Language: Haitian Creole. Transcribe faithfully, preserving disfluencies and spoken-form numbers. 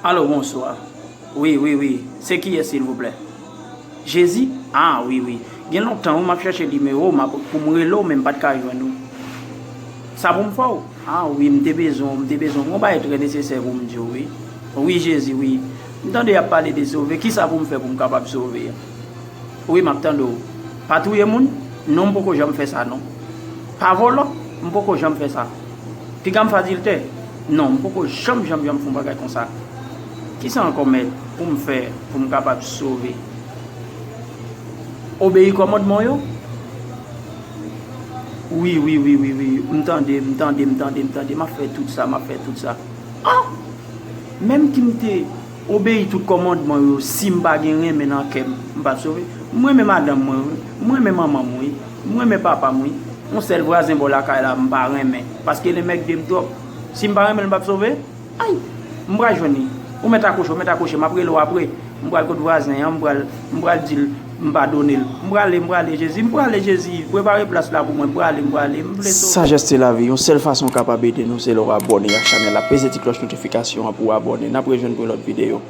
Alo, bonswa. Wi, wi, wi. Se kiyès, silvouplè? Jezi? Ah, wi, wi. Gen lontan, wi, m ap chèche nimewo w, m ap, pou m rele w, men m pa t ka jwenn ou. Sa pou m fè w? Ah, wi, m te bezwen w, m te bezwen w. Gon bagay trè nesesè pou m di w, wi. Wi, Jezi, wi. M tande y ap pale de sove. Kisa pou m fè pou m kapab sove? Wi, m ap tande w. Pa touye moun? Non, m poko janm fè sa, non. Pa vòlò? M poko janm fè sa. Piga m fè adiltè? Non, m poko janm, janm, janm fè yon bagay konsa. Kisa ankò, mèt, pou m fè pou m kapab sove? Obeyi kòmandman yo? Wi, wi, wi, wi, wi. M tande, m tande, m tande, m tande. M ap fè tout sa, m ap fè tout sa. Ah! Menm ki m te obeyi tout kòmandman yo, si m pa gen renmen nan kè m, m p ap sove. M renmen madanm mwen, wi. M renmen manman m, wi. M renmen papa m, wi. Yon sèl vwazen bò lakay la, m pa renmen. Paske li enmègde m twòp. Si m pa renmen l, m p ap sove. Ay! M pral jwenn li. Ou mèt akwoche, ou mèt akwoche. M ap rele w apre. M pral kot vwazen an, m pral, m pral di l m padone l. M prale, m prale, Jezi, m prale, Jezi. Prepare plas la pou mwen. M prale, m prale. M vle sove. Sagesse de la vie, yon sèl fason w kapab ede nou, se lè w abòne ak chanèl la. Peze ti klòch notifikasyon an pou w abòne. N ap rejwenn pou yon lòt videyo.